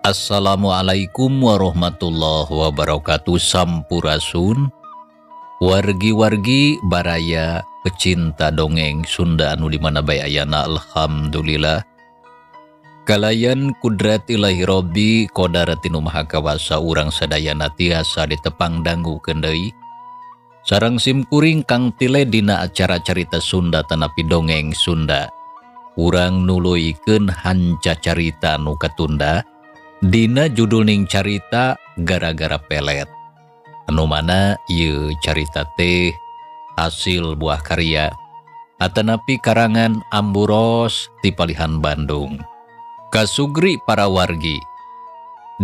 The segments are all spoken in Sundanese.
Assalamualaikum warahmatullahi wabarakatuh. Sampurasun wargi-wargi baraya pecinta dongeng Sunda anu di mana bae ayana. Alhamdulillah, kalayan kudrat Ilahi Robbi kodarat nu maha kawasa, urang sadayana tiasa ditepang dangukeun deui sareng simkuring Kang Tile dina acara Carita Sunda tanapi dongeng Sunda. Urang nuluykeun hanca carita nu katunda dina judulning carita Gara-gara Pelet, anu mana ieu carita teh hasil buah karya atanapi karangan Amburos ti palihan Bandung. Kasugri para wargi,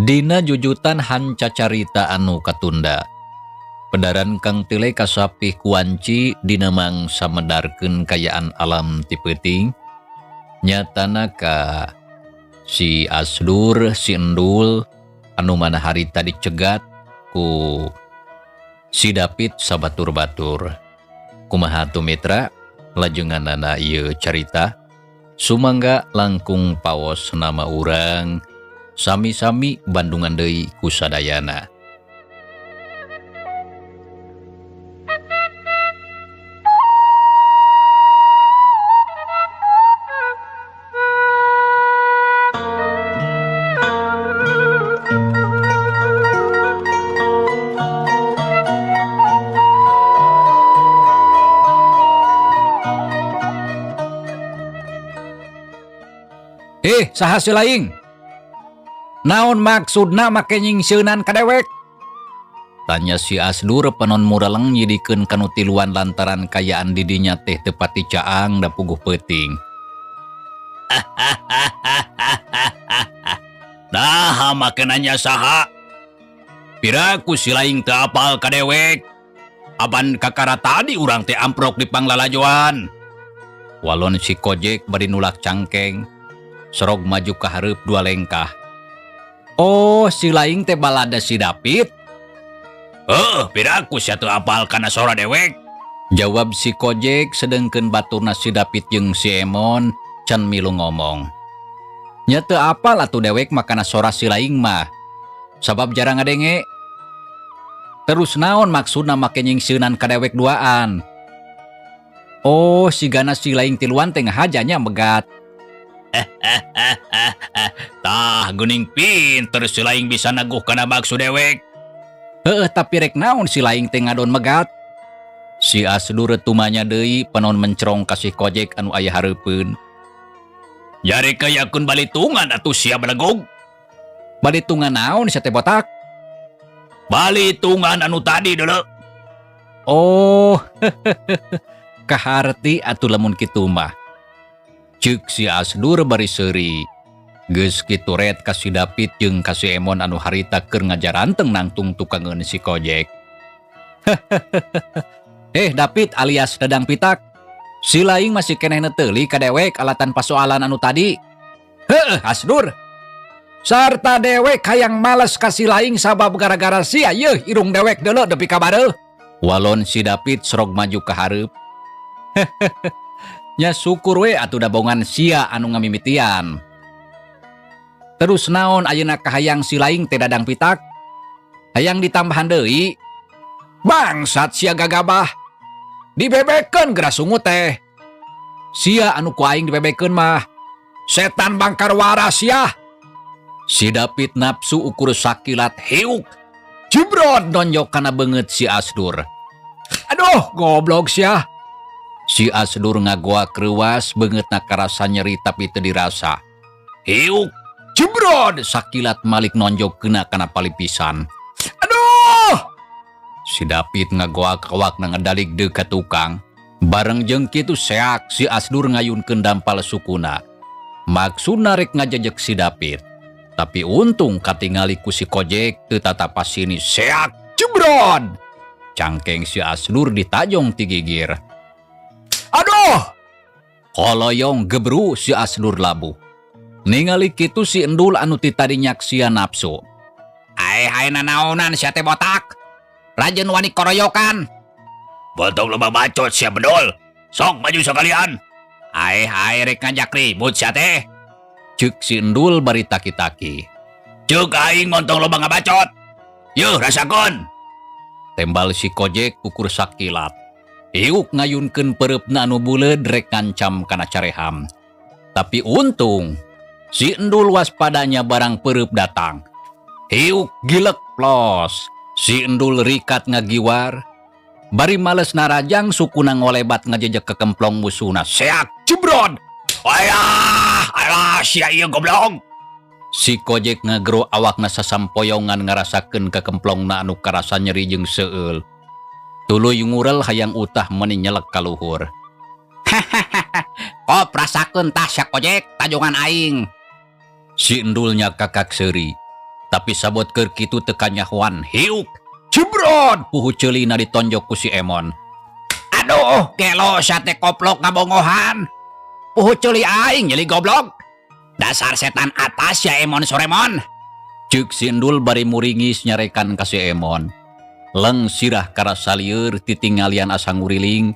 dina jujutan hanca carita anu katunda, pedaran Kang Tile kasapih kuanci dina mangsa medarkeun kayaan alam ti peuting, nyatana ka si Asdur, si Endul anu mana harita dicegat ku si David sabatur-batur. Kumaha atuh mitra lajenganana ieu carita? Sumangga langkung paos nama urang sami-sami bandungan deui ku sadayana. Eh, saha si laing? Naon maksudna make nyingsieunan ka dewek? Tanya si Asdur penon mureleng nyidikeun kanu tiluan lantaran kayaan didinya teh teu pati caang da puguh peuting. Naha make nanya saha? Piraku si laing teu apal ka dewek? Aban kakara tadi urang teh amprok di panglalajoan. Walon si Kojek bari nulak cangkeng. Sorog maju ka hareup dua lengkah. Oh, si laing teh balada si David? Heuh, piraku sia teu apal kana sora dewek. Jawab si Kojek sedengkeun baturna si David jeung si Emon can milu ngomong. Nya teu apal atuh dewek mah kana sora si laing mah. Sabab jarang ngadenge. Terus naon maksudna make nyingsieunan ka dewek duaan? Oh, sigana si laing tiluan teh ngahajanya megat. Tah geuning pinter si laing bisa neguh kana maksud dewek. Heueuh, tapi rek naon si laing teh ngadon megat? Si Asdur tumanya deui penon mencerong ka si Kojek anu aya hareupeun. Jare kayakeun balitungan atuh sia belegog. Balitungan naon sia teh botak? Balitungan anu tadi deuleu. Oh, kaharti atuh lamun kitu mah. Ceuk si Asdur bari seuri. Geus kitu ret ka si David jeung ka si Emon anu harita keur ngajaranteng nangtung tukangeun si Kojek. David alias Dadang Pitak. Si laing masih keneh neteuli ka dewek alatan pasoalan anu tadi. Heueuh, Asdur. Sarta dewek hayang males ka si laing sabab gara-gara sia yeuh irung dewek deuleu depi ka bareuh. Walon si David serog maju ka hareup. Nya syukur we atuh dabongan sia anu ngamimitian. Terus naon ayeuna kahayang si laing teh Dadang Pitak? Hayang ditambahan deui? Bangsat sia gagabah. Dibebekeun geura sungut teh. Sia anu ku aing dibebekeun mah. Setan bangkar waras ya. Si David nafsu ukur sakilat hiuk. Jebrot nonjok kana beungeut si Asdur. Aduh, goblok sia. Si Asdur ngagoak reuwas, beungeutna karasa nyeri tapi teu dirasa. Hiuk, jebrot sakilat malik nonjok kena kana palipisan. Aduh! Si David ngagoak awakna ngedalik deuk ka tukang. Bareng jeung kitu seak si Asdur ngayunkeun dampal sukuna. Maksudna rek ngajejek si David. Tapi untung katingali ku si Kojek teu tatapas sini seak jebrot. Cangkeng si Asdur ditajong ti gigir. Aduh! Koloyong gebru si Asdur labuh. Ningali kitu si Endul anu ti tadi nyaksian nafsu. Ai hai nanaonan sia teh botak. Rajen wani koroyokan. Bontong loba bacot sia bedol. Sok maju sekalian. Ai hai rek ngajak ribut sia teh. Ceuk si Endul bari taki-taki. Ceuk aing montong loba ngabacot. Yuh rasakeun. Tembal si Kojek ukur sakilat. Iuk ngayunkeun pereupna anu buleud rek ngancam kana careham. Tapi untung si Endul waspadanya barang pereup datang. Hiuk gilek plos. Si Endul rikat ngagiwar. Bari males narajang sukuna ngolebat ngajejek ke kemplong musuhna. Seak jebrod. Ayah, alah sia ieu goblok. Si Kojek ngagero awakna sasampoyongan ngarasakeun kekemplongna anu karasa nyeri jeung seueul. Tuluy ngurel hayang utah meni nyelek ka luhur. Kop rasakeun tah sia Kojek tajongan aing. Si Endul nya kakak seuri. Tapi sabot keur kitu teu kanyahoan. Hiuk jebrod puhu ceulina ditonjok ku si Emon. Aduh, gelo sia teh koplok ngabongohan. Puhu ceuli aing nyeli goblok. Dasar setan atas ya Emon Soremon. Ceuk si Endul bari muringis nyarekan ka si Emon. Leng sirah karasa lieur titinggalian asa nguriling,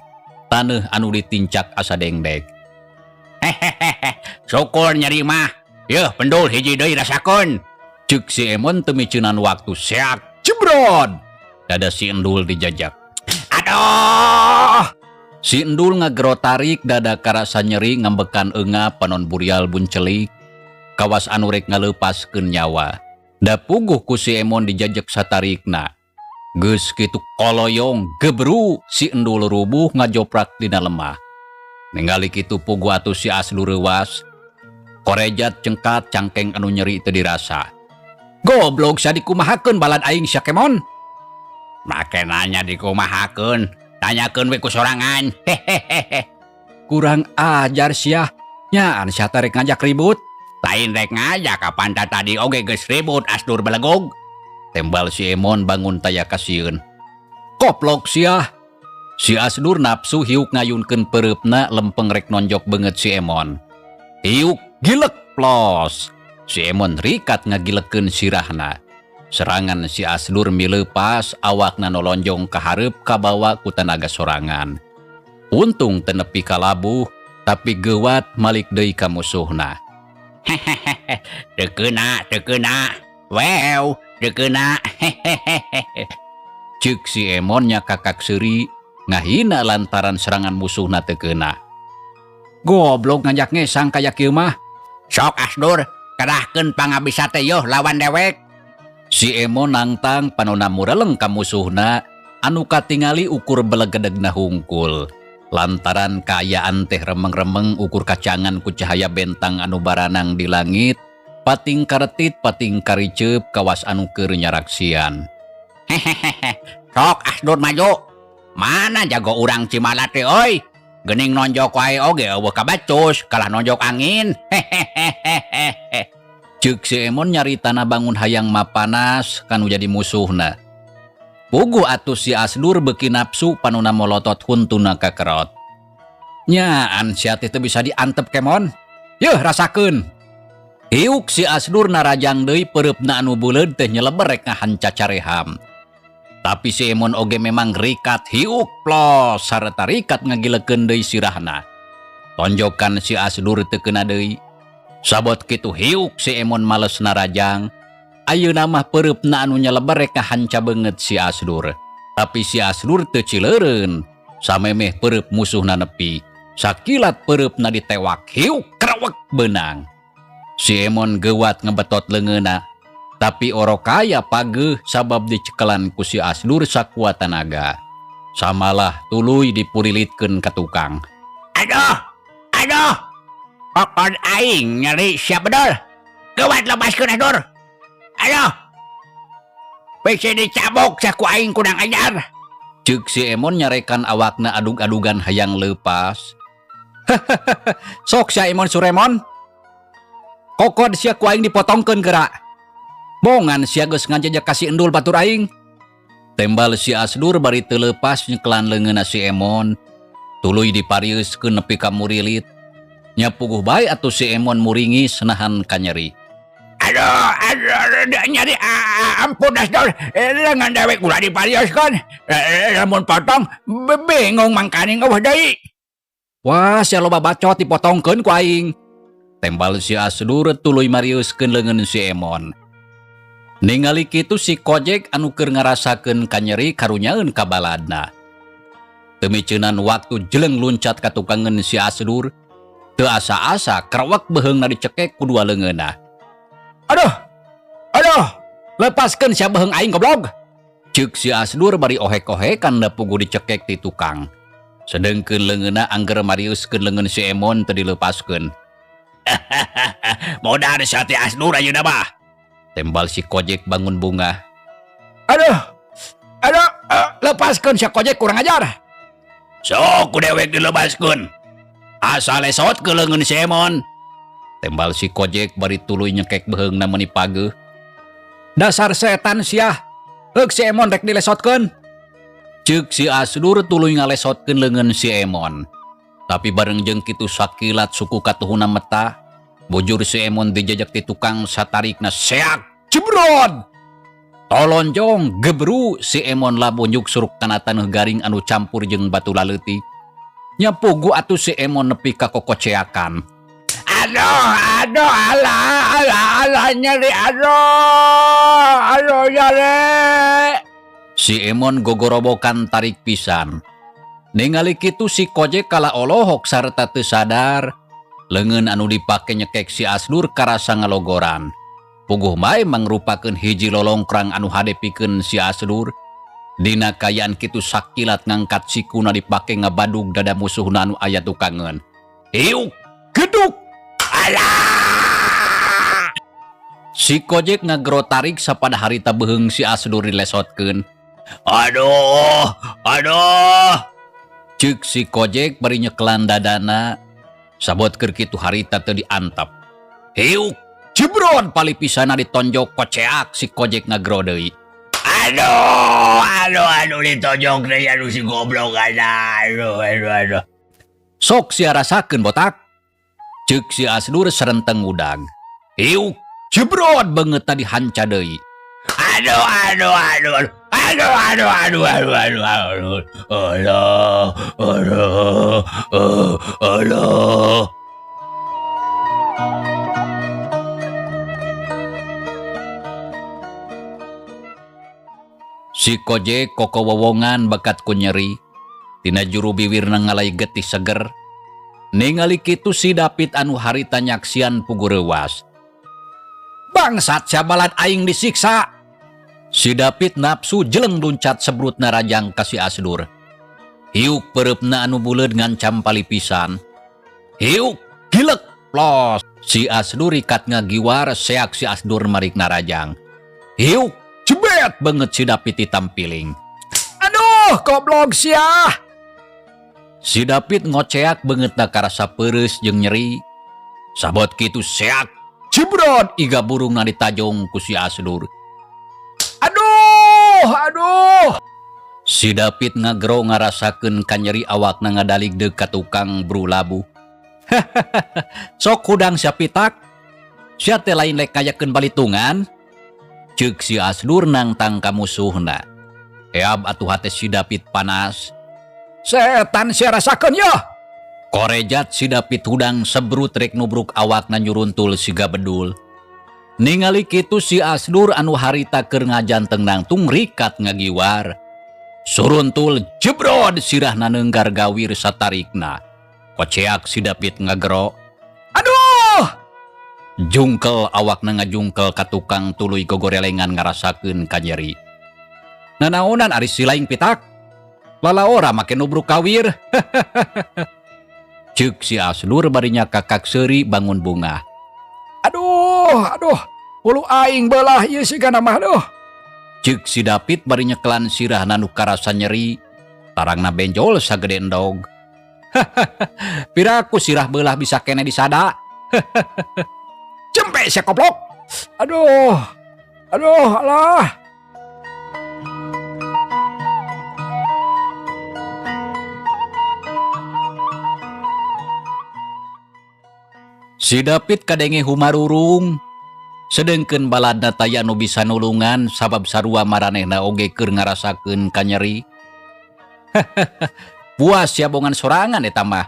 taneuh anu ditincak asa dengdek. Hehehe, syukur nyeri mah. Yeuh pendul hiji deui rasakeun. Ceuk si Emon teu miceunan waktu seak jebrod. Dada si Endul dijajak. Aduh! Si Endul ngagero tarik dada karasa nyeri ngambekan eungap panon burial buncelik. Kawas anu rek ngaleupaskeun nyawa. Da puguh ku si Emon dijajek satarikna. Geus kitu koloyong gebru si Endul rubuh ngajoprak dina lemah. Ningali kitu puguh atuh si Asdur reuwas. Korejat cengkat cangkeng anu nyeri teu dirasa. Goblok sia dikumahakeun balad aing sia Kemon. Make nanya dikumahakeun, tanyakeun we ku sorangan. Hehehe. Kurang ajar sia. Nyaan sia teh rek ngajak ribut. Lain rek ngajak kapan ta tadi oge geus ribut Asdur belegog. Tembal si Emon bangun taya kasieun. Koplok sia. Si Asdur nafsu hiuk ngayunkeun pereupna lempeng rek nonjok beungeut si Emon. Hiuk gilek plos. Si Emon rikat ngagilekeun sirahna. Serangan si Asdur mileupas awakna nolonjong ka hareup kabawa ku tanaga sorangan. Untung teu nepi ka labuh, tapi geuwat malik deui ka musuhna. Hehehe, teu keuna, teu keuna. Wew, teu keuna. Hehehe. Ceuk si Emon nya kakak seuri ngahina lantaran serangan musuhna teu keuna. Goblok ngajak ngesang kaya kieu mah. Sok Asdur, kerahkeun pangabisa teh yoh lawan dewek. Si Emon nangtang panona mureleng ka musuhna anu katingali ukur belegedegna hungkul. Lantaran kaayaan teh remeng-remeng ukur kacangan ku cahaya bentang anu baranang di langit, pating karetit pating kariceup kawas anu keur nyaraksian. Hehehe, sok Asdur maju. Mana jago urang Cimala teh euy? Geuning nonjok wae oge eueuh kabacus, kalah nonjok angin. Hehehehe. Ceuk si Emon nyaritana bangun hayang mapanas kanu jadi musuhna. Puguh atuh si Asdur beuki nafsu panona molotot huntuna kakerot. Nyaan sia teh teu bisa diantep Kemon. Yeuh rasakeun. Hiuk si Asdur narajang deui pereupna anu buleud teh nyeleber rek ngahanca careham. Tapi si Emon oge memang rikat hiuk plos sarta rikat ngagilekeun deui sirahna. Tonjokan si Asdur teu keuna deui. Sabot kitu hiuk si Emon males narajang. Ayeuna mah pereupna anu nyeleber rek ngahanca beungeut si Asdur. Tapi si Asdur teu cileureun. Samemeh pereup musuhna nepi. Sakilat peureupna ditewak hiuk krewek beunang. Si Emon geuwat ngebetot leungeunna, tapi orokaya pageuh sabab dicekelan ku si Asdur sakuat tanaga. Samalah tuluy dipurilitkeun ka tukang. Aduh, aduh. Kokon aing nyeri sia bedol. Geuwat lepaskeun Asdur. Aduh. Bisi dicabok sia ku aing kurang ajar. Ceuk si Emon nyarekan awakna adug-adugan hayang leupas. Sok sia Emon Suremon. Kokod sia ku aing dipotongkeun geura. Bongan sia geus ngajejek ka si Endul batur aing. Tembal si Asdur bari teu leupas nyekelan leungeunna si Emon. Tuluy diparieuskeun nepi ka murilit. Nya puguh bae atuh si Emon muringis nahan kanyeri. Aduh, aduh, aduh, nyeri, ampun Asdur, lengan dewek ulah diparioskeun. Lamun potong, bingung mangkaning eueuh deui. Wah, sia loba bacot dipotongkeun ku aing. Tembal si Asdur tuluy mariuskeun leungeun si Emon. Ningali kitu si Kojek anu keur ngarasakeun kanyeri karunyaeun ka baladna. Teu miceunan waktu jeleng luncat ka tukangeun si Asdur. Teu asa-asa krewek beuheungna dicekek ku dua leungeunna. Aduh! Aduh! Lepaskeun sia beuheung aing goblog! Ceuk si Asdur bari ohek-ohekan da puguh dicekek ti tukang. Sedengkeun leungeunna angger mariuskeun leungeun si Emon teu dilepaskeun. Modar sia teh Asdur ayeuna mah. Tembal si Kojek bangun bunga. Aduh! Aduh! Lepaskeun sia Kojek kurang ajar. Sok ku dewek dilepaskeun. Asa lesot ke leungeun si Emon. Tembal si Kojek bari tuluy nyekek beuheungna meuni pageuh. Dasar setan sia. Heuk si Emon rek dilesotkeun. Ceuk si Asdur tuluy ngalesotkeun leungeun si Emon. Tapi bareng jeung kitu sakilat suku katuhuna meta, bujur si Emon dijejek ti tukang satarikna seak jebrod. Tolonjong gebru si Emon labuh nyuksuruk kana taneuh garing anu campur jeung batu laleutik. Nya puguh atuh si Emon nepi ka kokoceakan. Aduh, aduh, alah, alah, alah, nyeri, aduh, aduh, nyeri. Si Emon gogorobokan tarik pisan. Ningali kitu si Kojek kala olohok sarta teu sadar. Leungeun anu dipake nyekek si Asdur karasa ngalogoran. Puguh bae mangrupakeun hiji lolongkrang anu hade pikeun si Asdur. Dina kaayaan kitu sakilat ngangkat sikuna dipake ngabadug dada musuhna anu aya tukangeun. Hiuk, geduk. Alah! Si Kojek ngagero tarik sapada harita beuheung si Asdur dilesotkeun. Aduh, aduh. Ceuk si Kojek bari nyekelan dadana. Sabot keur kitu harita teu diantep. Hiuk, jebrod palipisana ditonjok koceak si Kojek ngagero deui. Aduh, aduh, aduh, ditonjok deui aduh si goblok aduh, aduh, aduh, aduh. Sok sia rasakeun botak. Ceuk si Asdur serenteng udag. Hiuk, jebrod beungeutna dihanca deui. Aduh, aduh, aduh, aduh. Aduh, aduh, aduh, aduh, aduh, aduh. Aduh, aduh, aduh, aduh. Si Kojek koko wowongan bakat ku nyeri. Tina juru biwirna ngalai getih seger. Ningali kitu si David anu harita nyaksian pugu reuwas. Bangsat sia balad aing disiksa. Si David nafsu jeleng luncat sebrutna rajang ka si Asdur. Hiuk peureupna anu buleud ngancam palipisan. Hiuk gilek plos. Si Asdur ikat ngagiwar seak si Asdur marikna rajang. Hiuk jebet banget si David ditampiling. Aduh, goblok sia. Si David ngoceak beungeutna karasa peureus jeung nyeri. Sabot kitu seak jebrod iga burungna ditajong ku si Asdur. Aduh, aduh. Si David ngagero ngarasakeun kanyeri awakna ngadalig deuk ka tukang bru labuh. Sok hudang sia pitak. Sia teh lain lek ngayakeun balitungan. Ceuk si Asdur nangtang ka musuhna. Eab atuh hate si David panas. Setan sia rasakeun yeuh. Korejat si David hudang sebrut rek nubruk awakna nyuruntul siga bedul. Ningali kitu si Asdur anu harita keur ngajanteng nangtung rikat ngagiwar. Suruntul jebrod sirahna neunggar gawir satarikna. Koceak si David ngagero. Aduh! Jungkel awakna ngajungkel ka tukang tuluy gogorelengan ngarasakeun kanyeri. Nanaonan ari si laing pitak? Lalaora make nubruk kawir. Ceuk si Aslur bari nyakakak seuri bangun bunga. Aduh, aduh, hulu aing belah ieu sigana mah aduh. Ceuk si David bari nyekelan sirahna nu karasa nyeri, tarangna benjol sagede endog. Piraku sirah belah bisa kene disada. Cempe sia koplok. Aduh, aduh, alah. Si David kadenge humarurung. Sedengkeun baladna taya nu bisa nulungan sabab sarua maranehna oge keur ngarasakeun kanyeri. Puas sia bongan sorangan eta mah.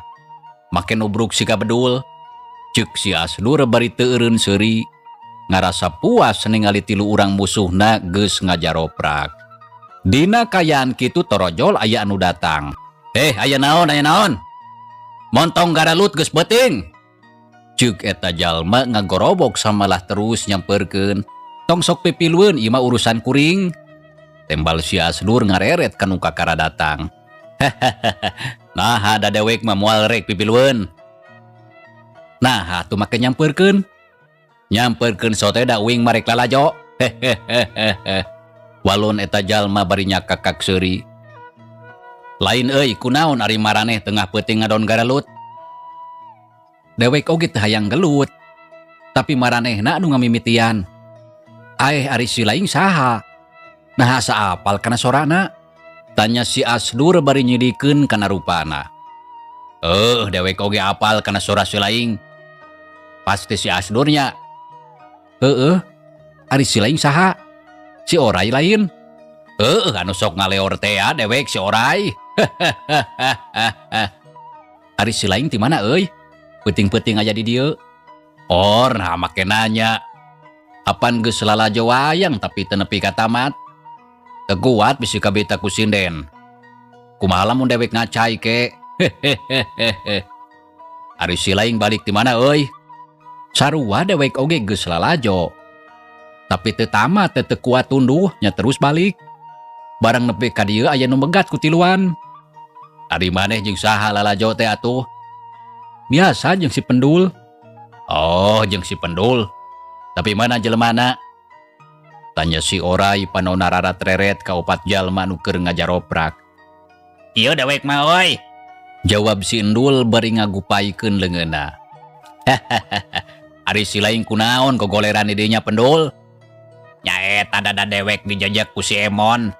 Make nubruk siga bedul. Ceuk si Aslur bari teu eureun seuri. Ngarasa puas ningali tilu urang musuhna geus ngajaroprak. Dina kayaan kitu torojol aya anu datang. Aya naon, aya naon? Montong garalut geus beuting. Ceuk eta jalma ngagorobok samalah terus nyamperkeun. Tong sok pipilueun ieu mah urusan kuring. Tembal si Aslur ngareret ka nu kakara datang. Nah, da dewek mah moal rek pipilueun. Nah, atuh make nyamperkeun. Nyamperkeun sote da uing marek lalajo. Walon eta jalma bari nyakakak seuri. Lain euy, kunaon ari maraneh tengah peuting ngadon garalut. Dewek oge teu hayang gelut. Tapi maranehna anu ngamimitian. Aeh ari si laing saha? Nah asa apal kana sorana? Tanya si Aslur bari nyidikeun kana rupana. Dewek oge apal kana sora si laing. Pasti si Aslurnya. Heeh. Ari si laing saha? Si Orai lain. Heeh, anu sok ngaleor teh ya dewek si Orai. Ari si laing ti mana euy? Peuting-peuting aja di dieu. Or, nah make nanya. Apan geus lalajo wayang tapi teu nepi ka tamat. Teu kuat bisi kabita ku sinden. Kumaha lamun dewek ngacai ke? Ari si laing balik ti mana euy? Sarua dewek oge geus lalajo. Tapi teu tamat teu kuat tunduh nya terus balik. Barang nepi ka dieu aya nu megat ku tiluan. Ari maneh jeung saha lalajo teh atuh? Biasa jeung si Pendul. Oh, jeung si Pendul. Tapi mana jelemana? Tanya si Orai panona rarat-reret ka opat jalma nu keur ngajaroprak. Ieu dewek mah euy. Jawab si Endul bari ngagupaikeun leungeunna. Ari si laing kunaon gogoleran di dinya Pendul? Nyaeta dada dewek dijejek ku si Emon.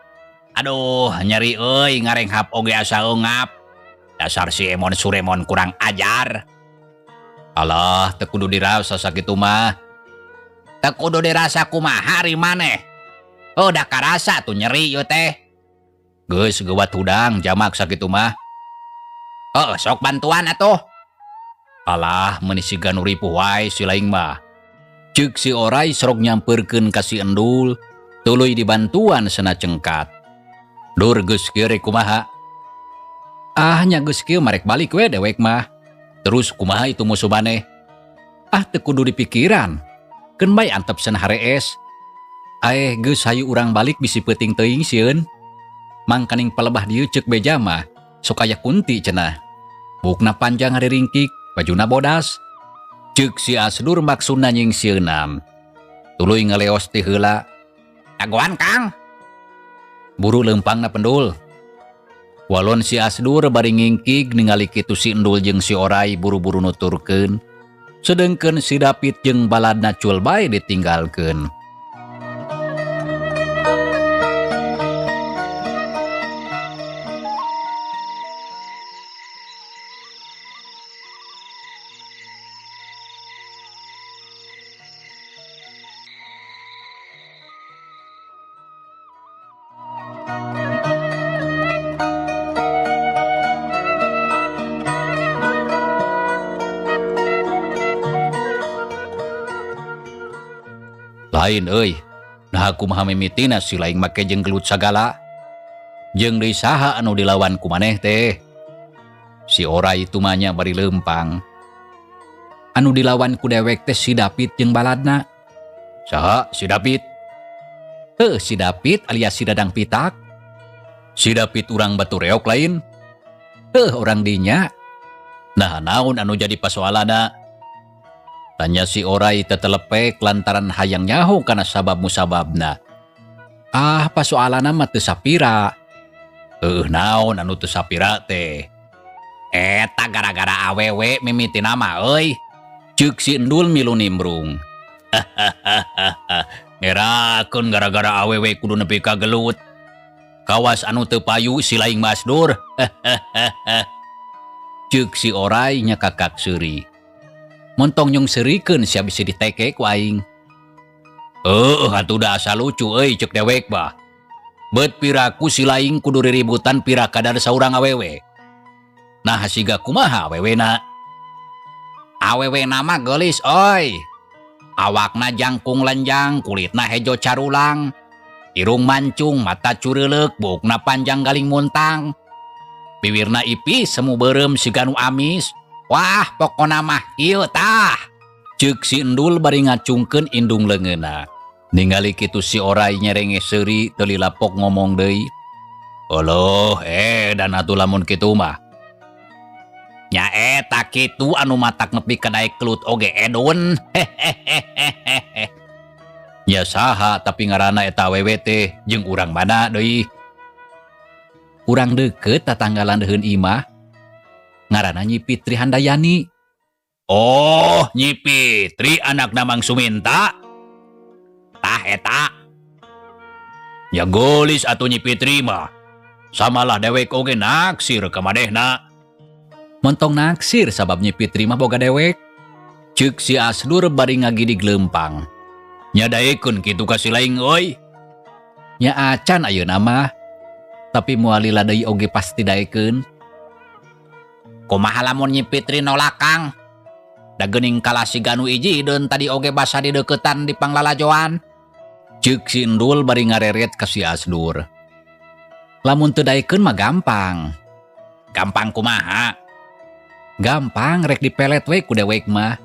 Aduh, nyeri euy ngarenghap oge asa eungap. Dasar si Emon Suremon kurang ajar. Alah, teu kudu dirasa sakitu mah. Teu kudu dirasa kumaha ari maneh. Oh, da karasa tuh nyeri ieu teh. Geus geuwat hudang jamak sakitu mah. Oh, sok bantuan atuh. Alah, meuni siga nu ripuh wae si laing mah. Ceuk si Orai sorok nyampeurkeun ka si Endul, tuluy dibantuan sena cengkat. Dur geus kieu rek kumaha? Ah, nya geus kieu marek balik we dewek mah. Terus kumaha itu musuh maneh? Ah, teu kudu dipikiran. Keun bae antep cenah harees. Aeh geus hayu urang balik bisi peuting teuing sieun. Mangkaning palebah dieu ceuk beja mah, sok aya kunti cenah. Bukna panjang hariringkik, bajuna bodas. Ceuk si Aslur maksudna nyingsieunan. Tuluy ngaleos ti heula. Dagoan Kang. Buru leumpangna Pendul. Walon si Aslur bari ngingkig ningali kitu si Endul jeung si Orai buru-buru nuturkeun. Sedengkeun si David jeung baladna cul bae ditinggalkeun. Lain euy, nah kumaha mimitina si laing make jeung gelut sagala. Jeung deui saha anu dilawan ku maneh teh? Si Orai tumanya bari lempang. Anu dilawan ku dewek teh si David jeung baladna. Saha si David? Heuh, si David alias si Dadang Pitak. Si David urang Batu Reok lain? Heuh, orang dinya. Nah, naon anu jadi pasoalana? Tanya si Orai tetelepek lantaran hayang nyaho kana sabab musababna. Ah, pasoalana mah teu sapira. Heuh, naon anu teu sapira teh? Eta gara-gara awewe mimitina mah euy. Ceuk si Endul milu nimbrung. Ngerakeun gara-gara awewe kudu nepi ka gelut. Kawas anu teu payu si laing Masdur. Ceuk si Orai nyakakak seuri. Montong nyung seurikeun sia bisi diteke ku aing. Heuh, atuh da asa lucu euy ceuk dewek mah. Bet piraku si laing kudu riributan pira kadar saurang awewe. Nah, siga kumaha awewena? Awewena mah geulis euy. Awakna jangkung lenjang, kulitna hejo carulang. Irung mancung, mata cureuleuk, buukna panjang galing muntang. Biwirna ipis semu beureum siga nu amis. Wah, pokona mah kieu tah. Ceuk si Endul bari ngacungkeun indung leungeunna. Ningali kitu si Orai nyerenge seuri teu lilapok ngomong deui. Oloh, dan atuh lamun kitu mah. Nya eta kitu anu matak nepi ka daek kelut oge edun. Hehehehehe. Nya saha tapi ngaranna eta awewe teh jeung urang mana deui? Urang deukeut tatanggalan deuheun imah. Ngaranna Nyi Fitri Handayani. Oh, Nyi Fitri anakna Mang Suminta. Tah eta. Nya geulis atuh Nyi Fitri mah. Samalah dewek oge naksir ka manehna. Montong naksir sabab Nyi Fitri mah boga dewek. Ceuk si Asdur bari ngagidig leumpang. Nya daekeun kitu ka si laing euy. Nya acan ayeuna mah. Tapi moal lila deui oge pasti daekeun. Kumaha lamun Nyi Fitri nolak Kang? Da geuning kalah siga nu ijideun tadi oge basa dideuketan di panglalajoan. Ceuk si Endul bari ngareret ka si Asdur. Lamun teu daekeun mah gampang. Gampang kumaha? Gampang rek dipelet we ku dewek mah.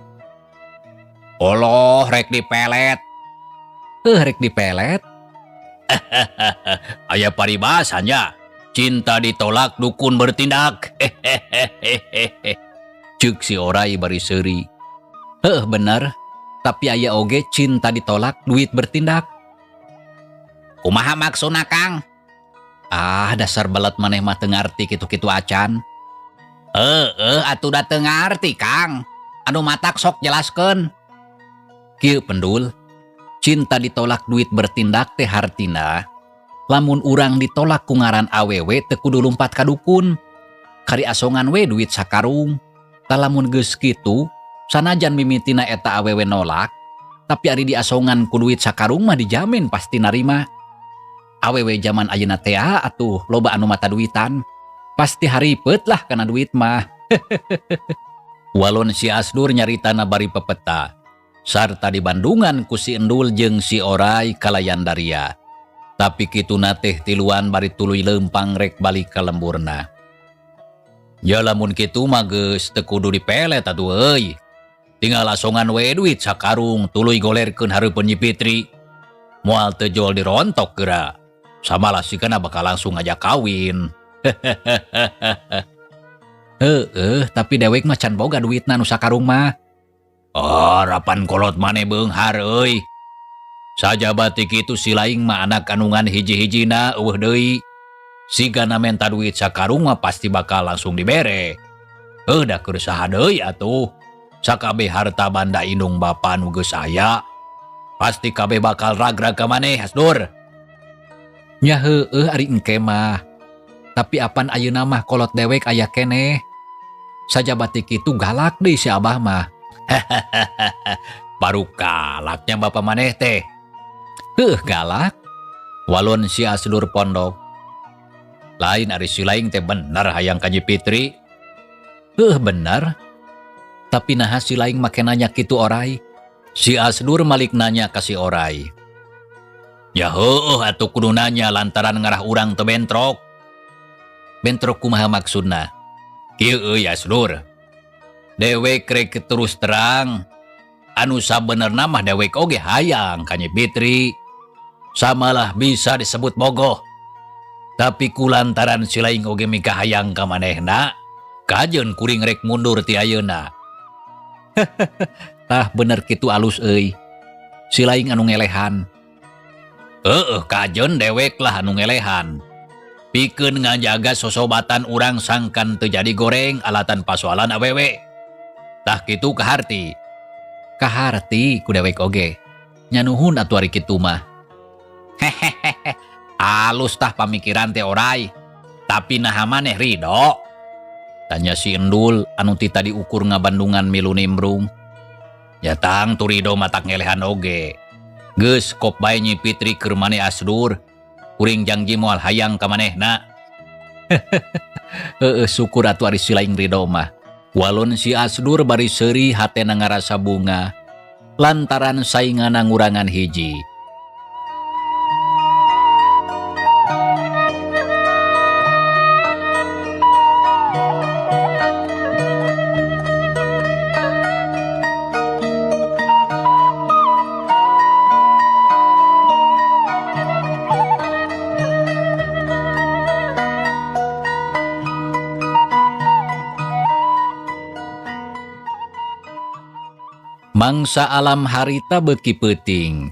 Oloh rek dipelet. Heuh, rek dipelet. Aya paribasanya. Cinta ditolak dukun bertindak. Hehehehehe. Ceuk si Orai bari seuri. Heuh, bener. Tapi aya oge cinta ditolak duit bertindak. Kumaha maksudna Kang? Ah, dasar belet maneh mah teu ngarti kitu-kitu acan. Heeh, atuh da teu ngarti Kang. Anu matak sok jelaskeun. Kieu Pendul, cinta ditolak duit bertindak teh hartina lamun urang ditolak ku ngaran awewe teu kudu lumpat ka dukun. Kari asongan we duit sakarung. Tah lamun geus kitu, sanajan mimitina eta awewe nolak, tapi ari diasongan ku duit sakarung mah dijamin pasti narima. Awewe zaman ayeuna teh atuh loba anu mata duitan. Pasti haripet lah kana duit mah. Walon si Asdur nyaritana bari pepeta. Sarta di Bandungan ku si Endul jeung si Orai kalayan daria. Tapi kituna teh tiluan bari tuluy leumpang rek balik ka lemburna. Ya lamun kitu mah geus teu kudu dipelet atuh euy. Tinggal asongan we duit sakarung tuluy golerkeun hareupeun Nyi Fitri. Moal teu jol dirontok geura. Samalah sigana bakal langsung ngajak kawin. Heeh, tapi dewek mah can boga duitna nu sakarung mah. Oh, rapan kolot maneh beunghar euy. Sajaba ti kitu si laing mah anak kandungan hiji-hijina euweuh deui. Sigana menta duit sakarung mah pasti bakal langsung dibere. Heuh, da keur saha deui atuh. Sakabeh harta banda indung bapa nu geus aya. Pasti kabeh bakal ragrag ka maneh, Asdur. Nya heueuh ari engke mah. Tapi apan ayeuna mah kolot dewek aya keneh. Sajaba ti kitu galak deui si abah mah. Baru galaknya bapak maneh teh. Heuh, galak. Walon si Asdur pondok. Lain ari si laing teh bener hayang ka Nyi Fitri. Heuh, bener. Tapi naha si laing make nanya kitu Orai? Si Asdur malik nanya ka si Orai. Ya heueuh atuh kudu nanya lantaran ngarah urang teu bentrok. Bentrok kumaha maksudna? Kieu euy Asdur. Dewek rek terus terang anu sabenerna mah dewek oge hayang ka Nyi Fitri. Samalah bisa disebut bogoh. Tapi kulantaran si laing oge mikahayang ka manehna, kajeun kuring rek mundur ti ayeuna. Tah bener kitu alus euy. Si laing anu ngelehan. Heeh, kajeun dewek lah anu ngelehan. Pikeun ngajaga sosobatan urang sangkan teu jadi goreng alatan pasoalan awewe. Tah kitu kaharti. Kaharti ku dewek oge. Nya nuhun atuh ari kitu mah. Hehehe. Alus tah pamikiran teh orai. Tapi naha maneh ridho? Tanya si Endul anu ti tadi ukur ngabandungan milu nimbrung. Ya tangtu ridho matak ngelehan oge. Geus kop bae Nyi Fitri keur maneh Asdur. Kuring jangji moal hayang ka manehna. Heeh, syukur atuh ari si laing ridho mah. Walon si Asdur bari seuri hatena ngarasa bunga lantaran saingana ngurangan hiji. Mangsa alam harita beuki peuting.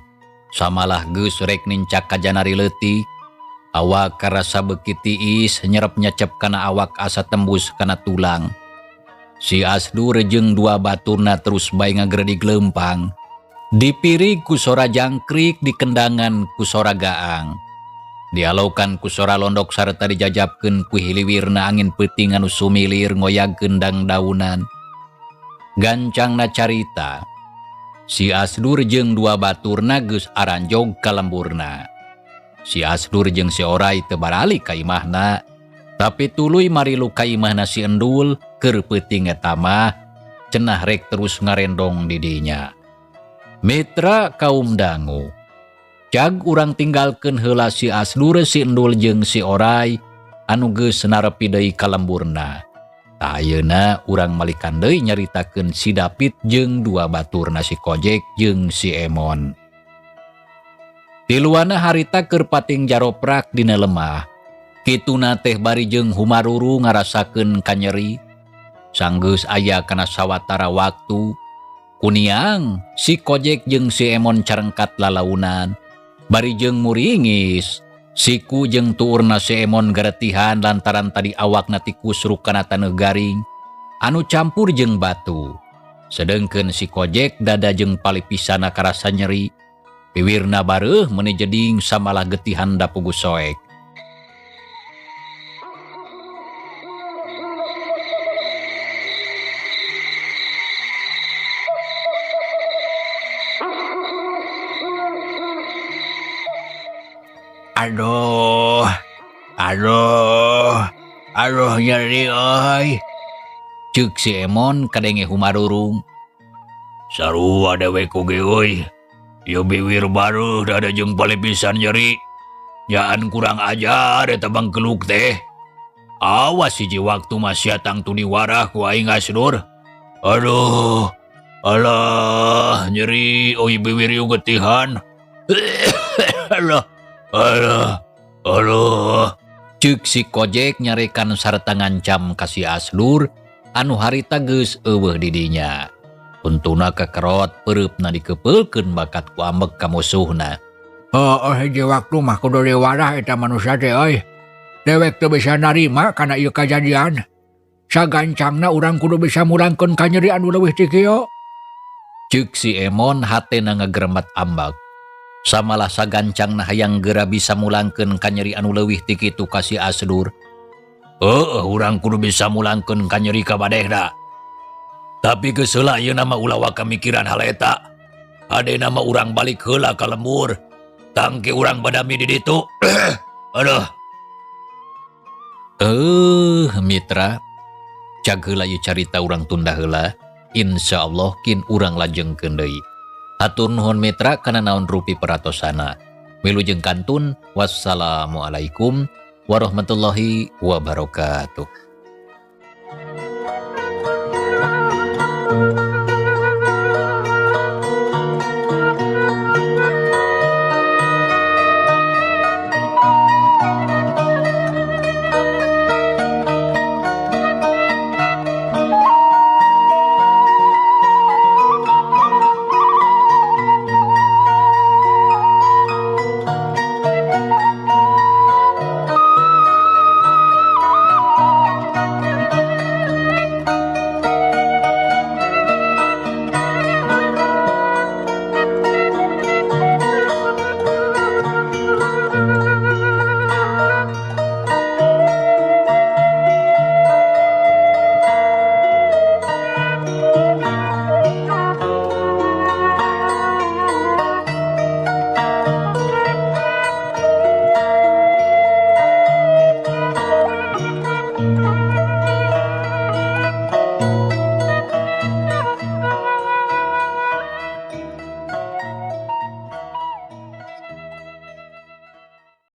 Samalah geus rek nincak ka janari leutik. Awak karasa beuki tiis nyerep nyecep kana awak asa tembus kana tulang. Si Asdur jeung dua baturna terus bae ngagredig leumpang. Dipirig ku sora jangkrik, dikendangan ku sora gaang. Dialokan ku sora londok sarta dijajabkeun ku hiliwirna angin peuting anu sumilir ngoyagkeun dangdaunan. Gancangna carita, si Asdur jeung dua baturna geus aranjog ka lemburna. Si Asdur jeung si Orai teu baralik ka imahna, tapi tuluy marilu ka imahna si Endul keur peuting eta mah cenah rek terus ngarendong di dinya. Mitra kaum dangu, cag urang tinggalkeun heula si Asdur, si Endul jeung si Orai anu geus narepi deui ka lemburna. Ayeuna urang malikan deui nyaritakeun si Dapit jeung dua baturna si Kojek jeung si Emon. Tiluana harita keur pating jaroprak dina lemah. Kituna teh bari jeung humaruru ngarasakeun kanyeri. Sanggeus aya kana sawatara waktu, kuniang si Kojek jeung si Emon carengkat lalaunan. Bari jeung muringis, siku jeung tuurna si Emon garetihan lantaran tadi awakna tikusruk kana taneuh garing anu campur jeung batu. Sedengkeun si Kojek dada jeung palipisana karasa nyeri, piwirna bareuh meuni jeding samalah getihan dapugu soek. Aduh, aduh, aduh nyeri euy. Ceuk si Emon kadenge humarurung. Sarua dewek oge euy. Ieu biwir bareuh dada jeung palipisan nyeri. Nyaan kurang ajar eta bangkeluk teh. Awas hiji waktu mah sia tangtu diwarah ku aing Asdur. Aduh, alah nyeri euy biwir ieu getihan. Alah. Aduh, aduh. Ceuk si Kojek nyarekan sarta ngancam ka si Asdur anu harita geus eueuh di dinya. Untuna kekerot pereupna dikepeulkeun bakat ku ambek ka musuhna. Oh, hiji waktu mah kudu diwarah eta manusia teh euy. Dewek teu bisa narima kana ieu kajadian. Sagancangna urang kudu bisa murangkeun kanyeri anu leuwih ti kieu. Ceuk si Emon hatena ngageremet ambek. Samalah sagancangna hayang geura bisa mulangkeun kanyeri anu leuwih ti kitu ka si Asdur. Heueuh, urang kudu bisa mulangkeun kanyeri ka badehna. Tapi geus heula ayeuna mah ulah waka mikiran hal eta. Hadena mah urang balik heula ka lembur. Tangke urang badami di ditu. Aduh. Mitra, cag heula ieu carita urang tunda heula. Insyaallah kin urang lajengkeun deui. Hatur nuhun mitra kana naon rupi peratosana. Wilujeng kantun, wassalamualaikum warahmatullahi wabarakatuh.